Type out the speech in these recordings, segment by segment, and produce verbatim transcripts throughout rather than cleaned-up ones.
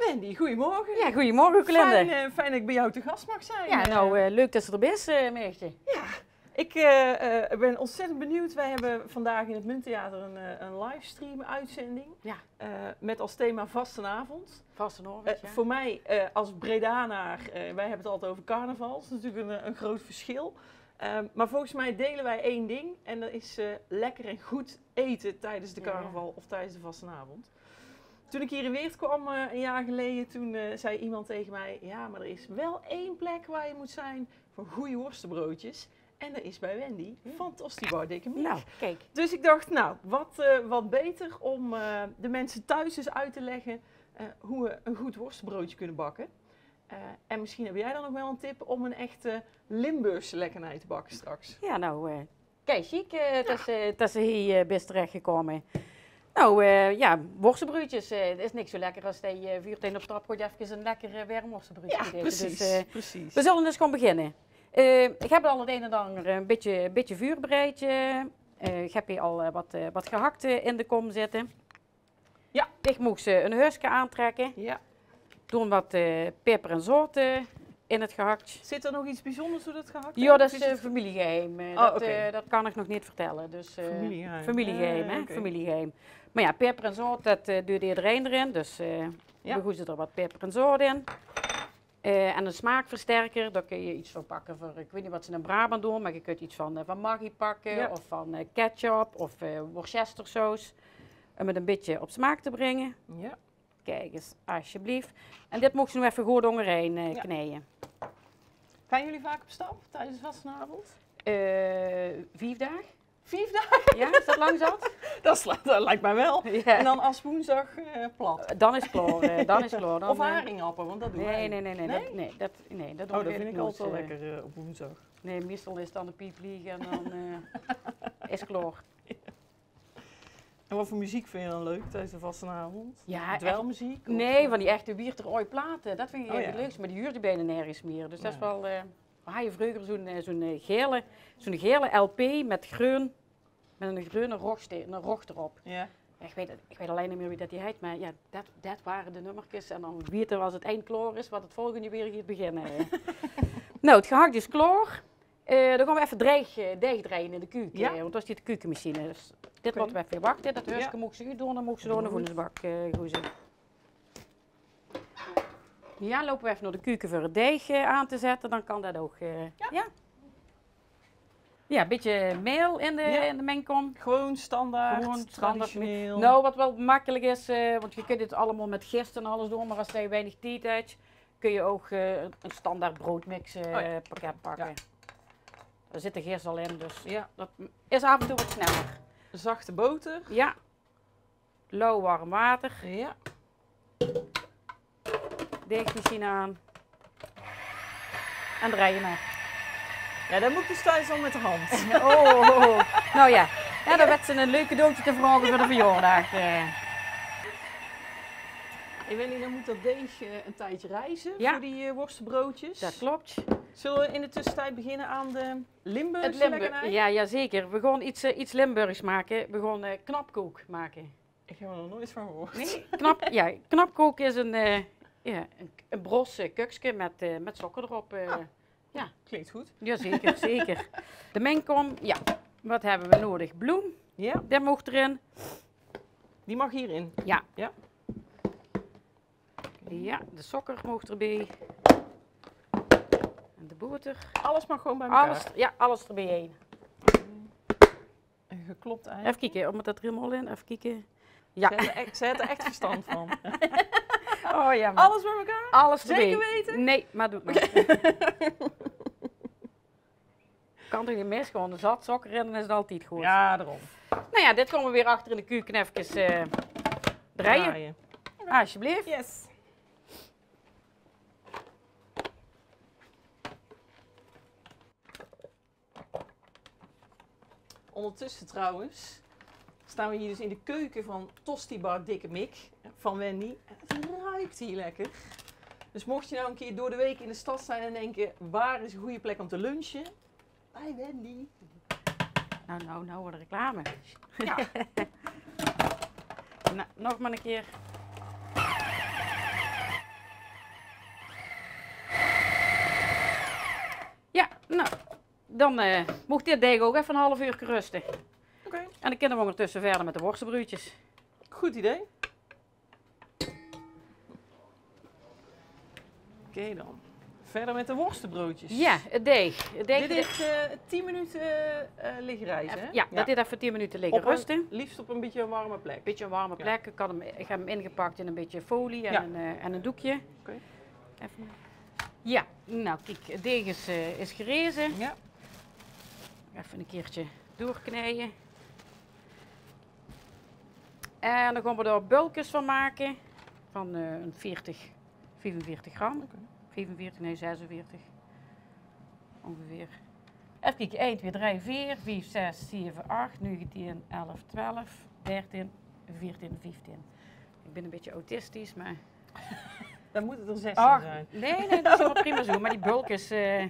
Wendy, goeiemorge. Ja, goeiemorge, Colinde. Fijn, eh, fijn det ik bie jou te gas maag zeen. Ja, eh, nou, eh, leuk det se d'r bis, eh, Meertje. Ja, ik, eh, eh, bin ontzettend benuujd. Wij hebbe vandaag in het Munttheater een, eh, een livestream-uitzending. Ja. Eh, met als thema vastenaovend. Vastenaovend, eh, ja. Veur mij, eh, als Bredanaar, eh, wij hebbe het altied euver carnaval. Det is natuurlijk een, eh, een groot verschil. Ehm, maar volgens mij delen wij één ding en dat is, eh, lekker en goed eten tijdens de carnaval of tijdens de vastenaovend. Toen ik hier in Weert kwam, eh, een jaar geleden, toen, eh, zei iemand tegen mij: "Ja, maar er is wel één plek waar je moet zijn voor goeie worstenbroodjes. En dat is bij Wendy van Tostibar Dikke Miek." Nou, kijk. Dus ik dacht, nou, wat, eh, wat beter om, eh, de mensen thuis eens uit te leggen, eh, hoe we een goed worstenbroodje kunnen bakken. Eh, en misschien heb jij dan nog wel een tip om een echte Limburgse lekkernij te bakken straks. Ja, nou, eh, kijk, sjiek, eh, det se, eh, det se hie, eh, bis terechgekómme. Nou, eh, ja, worstenbroodjes, eh, is niks zo lekker als det je vuurtien op stap gooit, efkes een lekker, eh, werm worstenbroodje te eten. Ja, precies, precies. Dus, eh, we zullen eens gewoon beginnen. Eh, ik heb al het een en ander een beetje, een beetje vuurbereid. Eh, ik heb hier al, eh, wat, eh, wat gehakt, eh, in de kom zitten. Ja. Ich moog ze ein hörske aantrèkke. Ja. Doon wat, eh, peper en zout, eh, in het gehakt. Zit er nog iets bijzonders door dat gehakt? Ja, det is, eh, familiegeheim. Eh, det, eh, det kan ich nog neet vertèlle. Dus, eh, familiegeheim, hè? Familiegeheim. Maar ja, peper en zout, det, eh, duit ederein d'rin. Dus, eh, we goeie d'r wat peper en zout in. Eh, en ein smaakversterker, dao kóns se get van pakke veur, ich weit neet wat ze in Brabant doon, maar ge kónt get van, eh, van Maggi pakke, of van, eh, ketchup, of, eh, worcestersaus. Óm het ein bietje op smaak te bringe. Ja. Kiek ins, alsjeblieft. En dit moogs se noe effe good óngerein, eh, kneie. Gaan jullie vaak op stap tijdens de vastenavond? Eh, vief daag. Vief daag? Ja, is det lang zat? Det sla-, det lijkt mij wel. Ja. En dan as woensdag, eh, plat. Dan is klaor, eh, dan is klaor. Dan, of eh, haringappel, want det doon we. Nee, nee, nee, nee. Nee? Det, nee, det, nee, det doon we neet. Oh, det vind ik altied wel lekker, eh, op woensdag. Nee, meestal is dan de piep lieg en dan, eh, is klaor. En wat voor muziek vind je dan leuk tijdens de vastenavond? Ja, dwelmuziek? Nee, van die echte Wieërter Ooi plate. Det vind ik het leukste, maar die huurs se bijna nergens meer. Dus det is wel, eh, We hadde vreuger zo'n, eh, zo'n, eh, gele, zo'n gele L P met greun, met ein greune rogste-, ein rog d'rop. Ja. Ich weit, ich weit allein neet mier wie det die heit, maar ja, det, det ware de nummerkes. En dan weite we as het ein klaor is, wat het volgende weer geit beginne. Nou, het gehakt is klaor. Eh, dan gaon we effe deig, eh, deig dreie in de kuke, eh, want dao steit de kukemachine. Dus dit laote we effe wachte. Det hörske moogs se oetdoon, dan moogs se door nao de voedelsbak, eh, goeie. Ja, loupe we effe nao de kuke veur het deig, eh, aan te zette. Dan kan det ouch, eh, ja. Ja, ein bietje mael in de, in de mengkom. Gewoon standaard, traditioneel. Nou, wat wel makkelik is, eh, want ge kónt dit allemaol met gist en alles doon, maar as ge weinig tied het, kóns se ouch, eh, ein standaard broodmix, eh, pakket pakke. Dao zit de gist al in, dus det is af en toe wat sneller. Zachte boter. Ja. Lauw warm water. Ja. Deigmachine aan. En dreie maar. Ja, dan moet ik dus thuis al met de hand. Oh, oh, oh. Nou ja. Ja, dan wet ze ein leuk cadeautje te vraoge veur de verjaordaag, eh. Ik weit neet, dan moet det deig, eh, ein tiedje rijze veur die, eh, worstenbroodjes. Det klopt. Zullen we in de tussentied beginne aan de Limburgse lekkernij? Ja, ja, zeker. We gaon iets, eh, iets Limburgs make. We gaon, eh, knapkook make. Ik heb er nog nooit van gehoord. Nee? Knap, ja, knapkook is ein, eh, ja, ein, ein bros, eh, kukske met, eh, met sokker d'rop, eh. Ah, ja. Klinkt goed. Ja, zeker, zeker. De mengkom, ja. Wat hebbe we nudig? Bloem. Ja. Det moog d'rin. Die mag hierin? Ja. Ja. Ja, de sokker moog d'rbie. En de boter. Alles mag gewoon bij elkaar? Alles, ja, alles d'rbie-ein. Ein geklopt ei. Effe kieke, mót det d'r hielemaol in? Effe kieke. Ja. Ze het er echt, ze het er echt verstand van. Oh ja, maar alles bij elkaar? Alles d'rbie. Zeker weten? Nee, maar doe maar. Kan toch neet mis, gewoon ein zat sokker in, dan is het altied good. Ja, daorum. Nou ja, dit gaon we weer achter in de kuke efkes, eh, dreie. Dreie. Alsjeblieft. Yes. Ondertussen trouwens staan we hier dus in de keuken van Tosti Bar Dikke Mick van Wendy. En het ruikt hier lekker. Dus mocht je nou een keer door de week in de stad zijn en denken: waar is een goede plek om te lunchen? Bij Wendy. Nou, nou, nou, wat ein reclame. Ja. Nou, nog maar ein keer. Dan eh, moog dit deig ouch effe 'n half uurke ruste. Oké. En dan kinne we óngertösse wiejer mit de worsebruudjes. Good idee. Oké dan. Wiejer mit de worsebruudjes. Jao, 't deig. 't Deig Dit is eh, tien minute eh, ligke rieze, hè? Jao, det dit effe tien minute ligke ruste. Liefst op 'n bietje 'n werm plek. Bietje 'n werm plek. Ich han 'm, ich han 'm ingepak in 'n bietje folie en 'n eh, en 'n doekje. Oké. Effe. Jao, noe kiek, 't deig is eh, is geraeze. Jao. Effe 'n kierke doorknije. En dan gaon we d'r bölkes van make. Van eh, 'n veertig, viefenveertig gram. Oké. Viefenveertig, nae, zesenveertig. Óngeveer. Effe kieke, ein, twee, drie, veer, vief, zes, zeve, ach, nege, tien, elf, twelf, dertien, veertien, vieftien. Ich bin 'n bietje autistisch, mer Dan mót 't d'r zestien zeen. Nae, nae, det is allemaol prima zo. Mer die bölkes eh,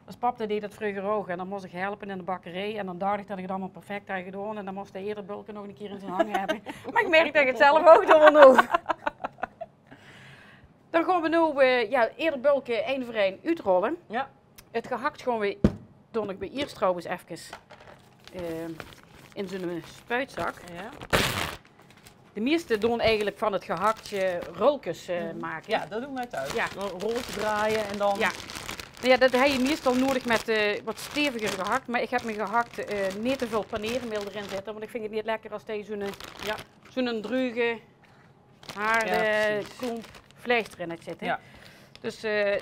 ós pap dae deeg det vreuger ouch. En dan mós ich helpe in de bakkerie. En dan dach ich det ich 't allemaol perfect had gedaon. En dan mós dae eder bölke nog 'ne kier in zien hange höbbe. Mer ich merk det ich 't zelf ouch doon mót. Dan gaon we noe eh, jao, eder bölke ein veur ein oetrolle. Jao. 't Gehakt gaon we, doon ich bie ierst trouwens efkes eh, in zoe'n spuitzak. Jao. De meiste doon eigelik van 't gehakt rölkes eh, make. Jao, det doon we thoes. Jao. Dan rolletje drejje en dan Jao. Noe jao, det höbs se meistal nudig mit eh, get steviger gehakt. Mer ich höb mien gehakt eh, neet te väöl paneermael d'rin zitte, want ich vinj 't neet lekker es det zoe'n eh, Jao. zoe'n druge, harde Jao, precies. klomp vleis d'rin haet zitte. Jao. Dus eh,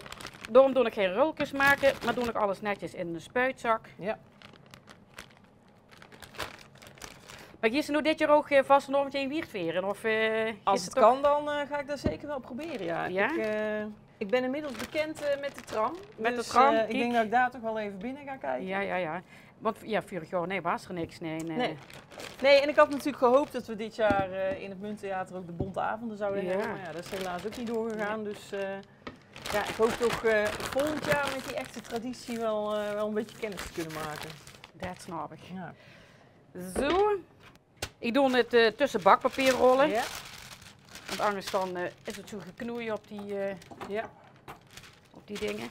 daorum doon ich gein rölkes make, mer doon ich alles netjes in 'ne spuitzak. Jao. Mer geis se noe dit jaor ouch eh, vastelaovend in Wieërt viere? Of eh, As 't kan, dan eh, gaon ich det zeker waal probere, jao. Jao? Ich eh, ich bin inmiddels bekènd eh, mit de tram. Mit de tram, kiek. Dus eh, ich dink det ich dao toch waal effe binne gaon kieke. Jao, jao, jao. Want jao, veurig jaor, nae, waas d'r niks, nae, nae. Nae. Nae, en ich had natuurlik gehaop det we dit jaor eh, in 't Munttheater ouch de Bonte Avonde zouwe höbbe. Jao. Mer jao, det is helaas ouch neet doorgegaon. Nae. Dus eh, jao, ich haop toch eh, volgend jaor mit die echte traditie waal eh, waal 'n bietje kennis te kinne make. Det snap ich. Jao. Zo. Ich doon 't eh, tösse bakpapier rolle. Jao. Want angers dan eh, is 't zo geknoej op die eh, Jao. op die dinger.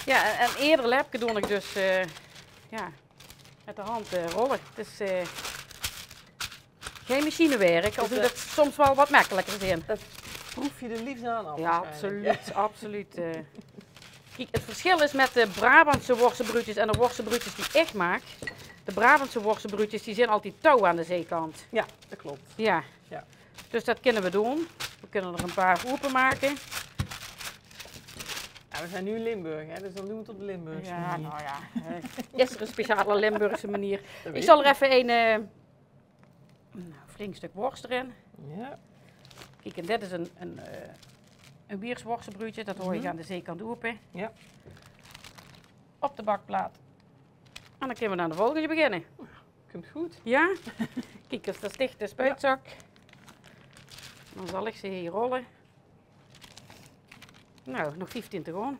Jao, en, en eder lepke doon ich dus eh, jao, mit de hand eh, rolle. 't Is eh, gein machinewerk, al zów det soms waal get mekkelikker zeen. Det proef se de leefde aan aaf. Jao, absoluut, absoluut eh. Kiek, 't versjil is mit de Brabantse worsebruudjes en de worsebruudjes die ich maak. De Brabantse worsebruudjes die zeen altied touw aan de ziekant. Jao, det klop. Jao. Jao. Dus det kinne we doon. We kinne d'r 'n paar ope make. Jao, we zeen noe in Limburg, hè, dus dan doon we 't op de Limburgse manier. Jao, noe jao. Eh, is d'r 'n speciale Limburgse manier? Ich zal d'r effe ein eh, Noe, flink stök wors d'rin. Jao. Kiek, en dit is ein, ein, eh, ein Wieërs worsebruudje. Det haoj ich aan de ziekant ope. Jao. Op de bakplaat. En dan kinne we aan de volgende beginne. Kump good. Jao? Kiek, es det is dichte spuitzak. Dan zal ich ze hie rolle. Noe, nog vieftien te gaon.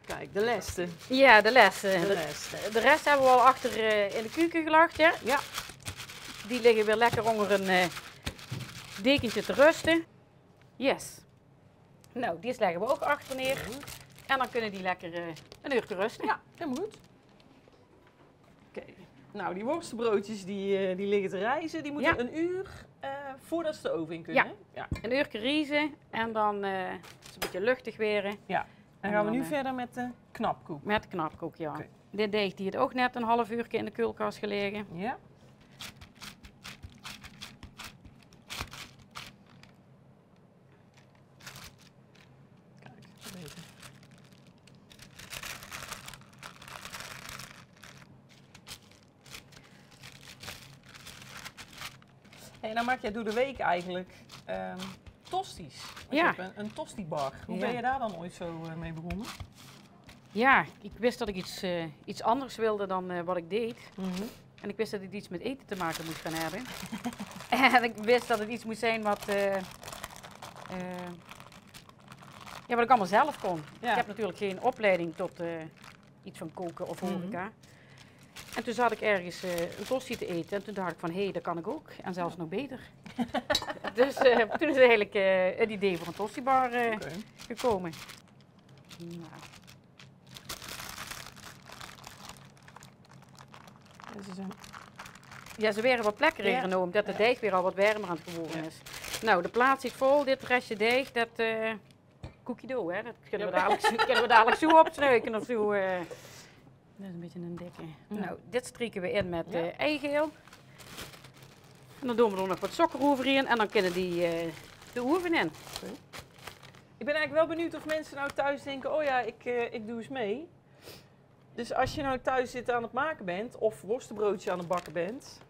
Kiek, de lèste. Jao, de lèste. De lèste. De res höbbe we al achter eh, in de kuke gelag, hè? Jao. Die ligke weer lekker ónger ein eh, dekentje te ruste. Yes. Noe, die lègke we ouch achter neer. Good. En dan kinne die lekker eh, ein uurke ruste. Jao, hielemaol good. Oké. Noe, die worsebroodjes die, eh, die ligke te rieze. Die mótte ein oer eh, veurdet ze de ove in kinne, hè? Jao. Ein uurke rieze en dan eh, is 't ein bietje luchtig waere. Jao. En dan gaon we noe eh, wiejer mit de knapkook. Mit de knapkook, jao. Oké. Dit deig die haet ouch net ein half uurke in de keulkas gelaege. Jao. Kiek, beter. Hey, en dan maak doe door de waek eigelik eh, tosti's. Jao. Ich höb ein, ein tostibar. Wie bön doe dao dan oeats zo eh, mit begós? Jao, ich wis det ich get eh, get angers wól dan eh, waat ich deeg. En ich wis det 't get mit aete te make mós gaon höbbe. En ich wis det 't get mós zeen waat eh, eh, Ja, wat ik allemaal zelf kon. Ja. Ik heb natuurlijk geen opleiding tot eh, iets van koken of horeca. En toen zat ik ergens eh, een tosti te eten en toen dacht ik van, hé, hey, dat kan ik ook. En zelfs nog beter. Dus eh, toen is eigenlijk eh, het idee voor een tostibar eh, gekomen. Nou. Ja, ze weren wat plekkerig, omdat de deig weer al wat wermer aan het geworden is. Nou, de plaat zit vol. Dit restje deig, dat eh, koekje door, hè. Dat kunnen we dadelijk, zo- kunnen we dadelijk zo opsnuiken of zo. eh. Dat is een beetje een dikke. Nou, dit strieken we in met eh, eigeel. En dan doen we er nog wat sokker overheen en dan kunnen die eh, de oven in. Ik ben eigenlijk wel benieuwd of mensen nou thuis denken, oh ja, ik, eh, ik doe eens mee. Dus als je nou thuis dit aan het maken bent of worstenbroodjes aan het bakken bent,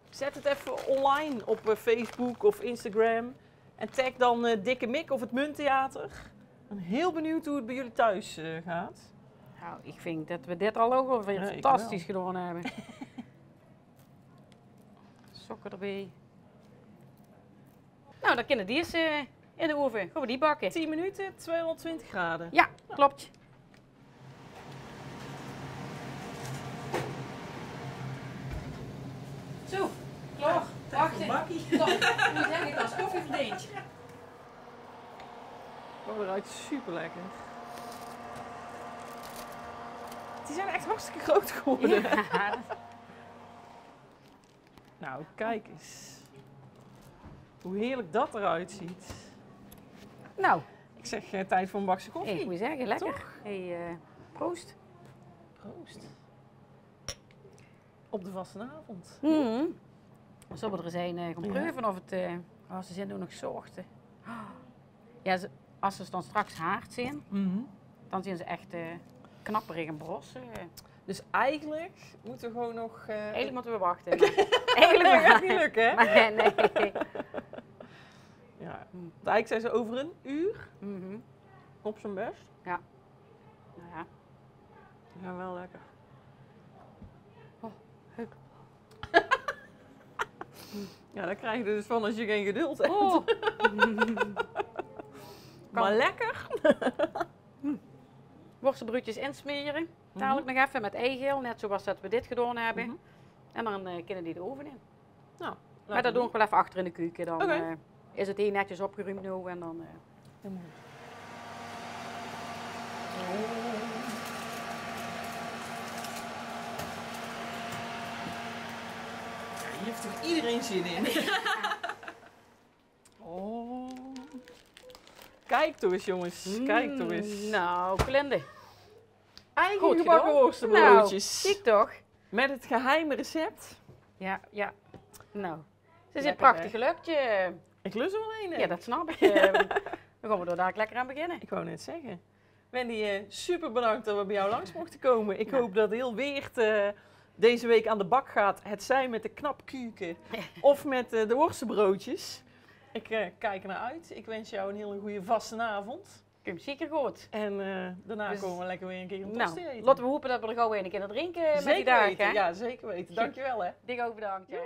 zet het even online op eh, Facebook of Instagram. En tag dan eh, Dikke Mik of het Munttheater. Ik ben heel benieuwd hoe het bij jullie thuis eh, gaat. Nou, ik vind dat we dit al ook alweer fantastisch gedaan hebben. Sokker erbij. Nou, dan kunnen die eens eh, in de oven. Gaan we die bakken? Tien minuten, tweehonderdtwintig graden. Ja, klopt. Zo, klaar. Wacht. Zo, moet zeggen, ik als koffie verdiend. Oh, dat ruikt super lekker. Die zijn echt hartstikke groot geworden. Ja. Nou, kijk eens. Hoe heerlijk dat eruit ziet. Nou. Ik zeg, eh, tijd voor een bakje koffie. Ik moet zeggen, lekker. Toch? Hey, eh, proost. Proost. Op de vastenavond. Mhm. Zullen we er eens een eh, gaan preuven of het, eh, als ze zin doen nog zochten. Ja, ze- als ze dan straks hard zijn, dan zijn ze echt eh, knapperig en bros. eh. Dus eigenlijk moeten we gewoon nog... eh, Eigenlijk moeten we wachten. Eigenlijk gaat het niet lukken, hè? Maar nee. Ja. Want eigenlijk zijn ze over een uur op zijn best. Ja. Nou ja. Ja, wel lekker. Oh, leuk. Ja, daar krijg je dus van als je geen geduld hebt. Oh. Maar lekker. Worstenbroodjes insmeren. Dadelijk nog even met eigeel, net zoals dat we dit gedaan hebben. En dan eh, kunnen die de oven in. Nou, maar dat doen we wel even achter in de keuken. Dan eh, is het hier netjes opgeruimd nu en dan... eh, Hier heeft toch iedereen zin in? Oh. Kijk toch eens, jongens. Kijk toch eens. Nou, Klinde. Eigen gebakken worstenbroodjes. Nou, ik toch. Met het geheime recept. Ja, ja. Nou. Ze zijn prachtig gelukt. Ik lust er wel een. Ja, dat snap ik. Eh, dan gaan we er dadelijk lekker aan beginnen. Ik wou net zeggen. Wendy, eh, super bedankt dat we bij jou langs mochten komen. Ik hoop dat heel Weert eh, deze week aan de bak gaat. Het zij met de knapkuken of met eh, de worstenbroodjes. Ik eh, kijk er naar uit. Ik wens jou een hele goede vastenavond. Komt zeker goed. En eh, daarna komen we lekker weer een keer een tosti eten. Laten we hopen dat we er gauw weer een keer naar drinken met die dagen. Zeker weten, ja, zeker weten. Dankjewel, hè. Dikke bedankt, hè.